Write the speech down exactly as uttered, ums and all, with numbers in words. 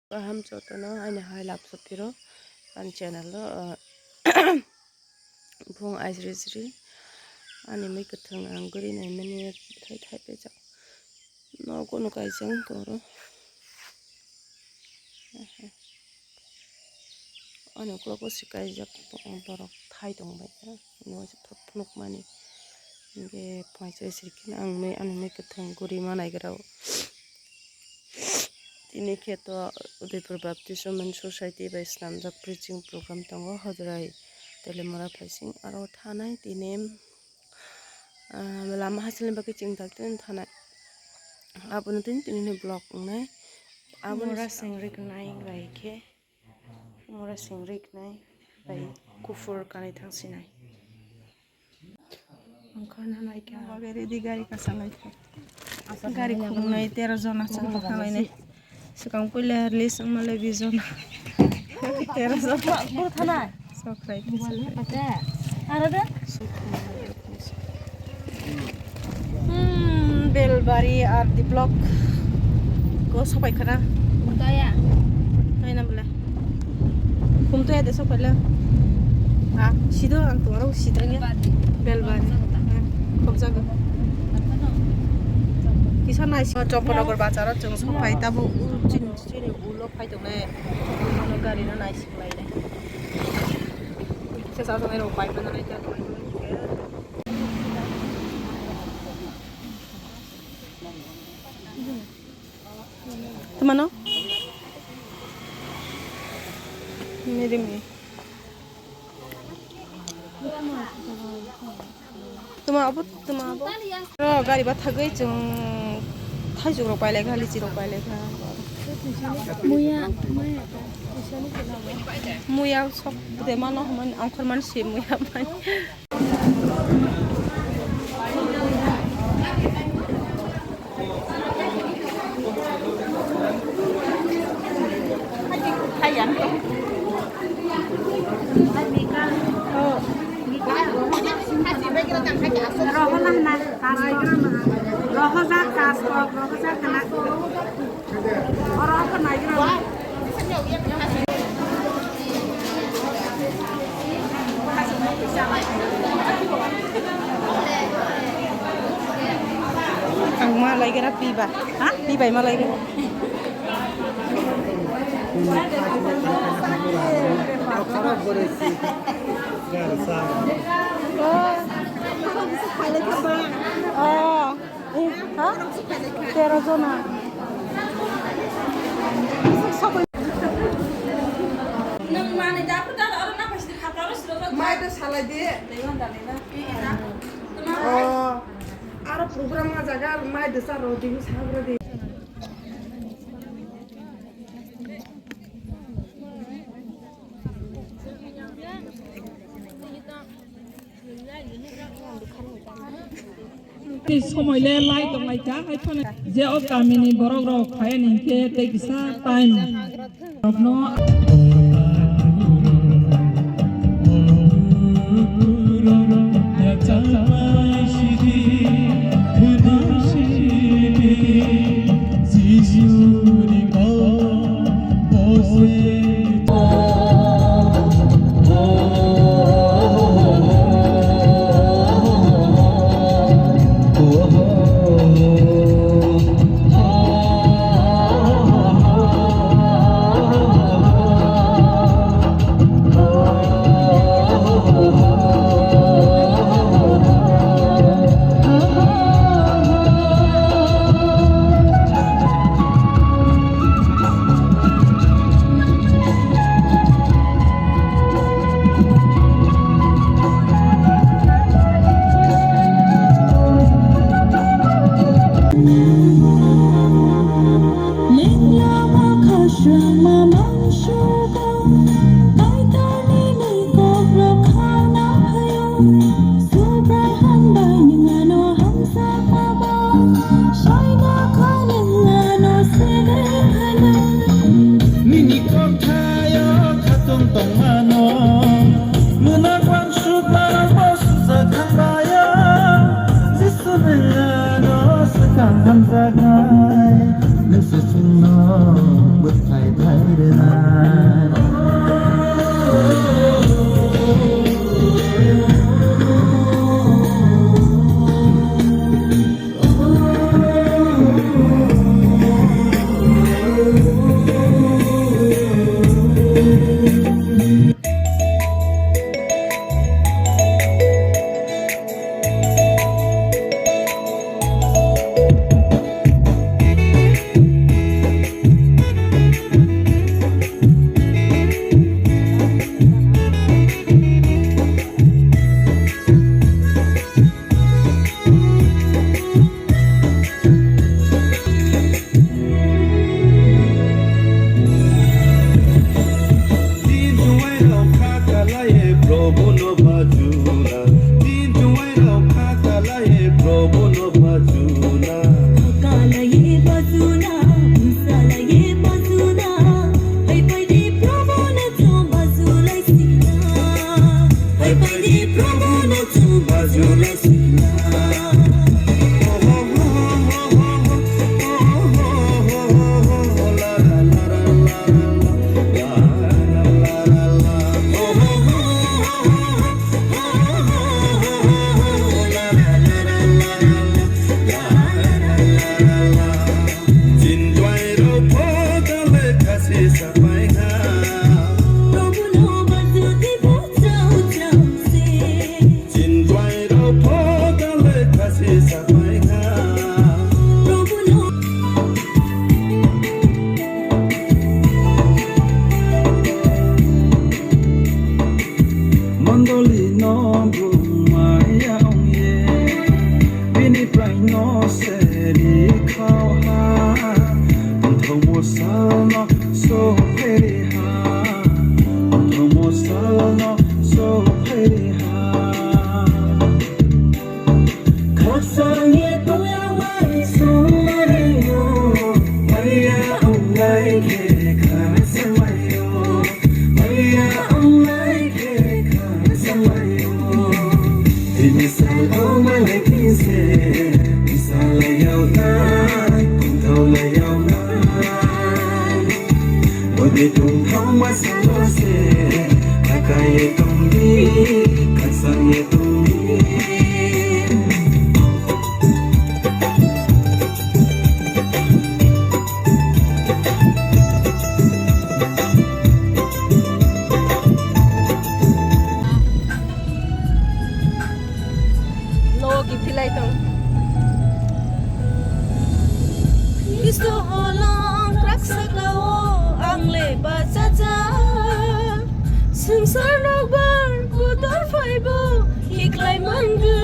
Kaham jotono ani hai lab sopiro ani channel o, ah, bung aisri sri ani mui kwthwng ang guri naimani thai thai pejak nogo no kaijak oro. Ani ukulok o se kaijak borok thai tongbaikha, phunukmani. Hinkhe phaisa sirikhe ang ani mui kwthwng guri manaigra o. Tini khe to Udaipur Baptist Women Society bai swnamjak preaching program tongo Hojrai Telimura phaising aro thanai tini, ah, lama hasilni bagwi chwng tak tini thanai. Abono tini tini ni vlog wngnai. Aboni mura sing riknai bai khe. Mura sing riknai bai kufur kanwi thangsinai. Ang khorna naikha. Ready gari kasalai kha. Gari khungnai tero jona chwng thanglainai. Swkang puila release wngmalai bish jona. Tero jona. Boro thanai. Sokrai. Aro de? Hmm, Belbari R D block. Go sopai khana. Kaya. Kaya na bole. Kumtoya de sopai le. Ah, sido ang tumaro sido ya. Belbari. Belbari. Khobjago. Kisa nai. Chopanagar bazar o chwng sopai tabo chini chini ulo phai tongnai. Gari no nai. Tumano? Mirimi. Tuma abo, tuma abo. Ro gari ba thagwi chwng thaijwk rok pailai kha, lichi rok pailai kha. Muya, muya. Muya sok de mano hwnmani, angkhor mani se muya mani. Rohorjak kaskok, rohorjak kana. Oro oko naigra. Ang ma laigra piba. Ha? Pibai ma laigra. Oh. Oh. Eh, ha? Tero jona. Mai da salai de. Oh, aro program ma jaga mai da sa ro de sagra de. Somoi le lai tong lai ta, hai phano je o kamini borok rok phai ni khe tei kisa time rok no. Subrai hambai nwng ano hamjakma ba, soino kha nwng ano segwi phainai. Nini kokthayo khatung tongmano, mwnak wansukmarokbo sujak hambaio. Jisu nwng ano swkang hamjaknai, nwng se chwngno bwthai thai. Mondoli no bumaya ongye, bini prai no seri khao ha, tongthokmo sal no sopheri ha, tongthokmo sal no sopheri ha. Khaksa ye toya mai sumari yo, maya ongnai khe khaksa mai yo, maya ongnai khe khaksa mai yo. Tini sal o malai kinse, bisa lai yau nai, kuntau lai yau nai. Bodi tongthokma salo se, khakai tongdi, khaksa ye tongdi. Logi philai tong. Kristo holong krak saka o ang le bachajak. Swngchar nokbar kotor phaibo hiklai mangwi.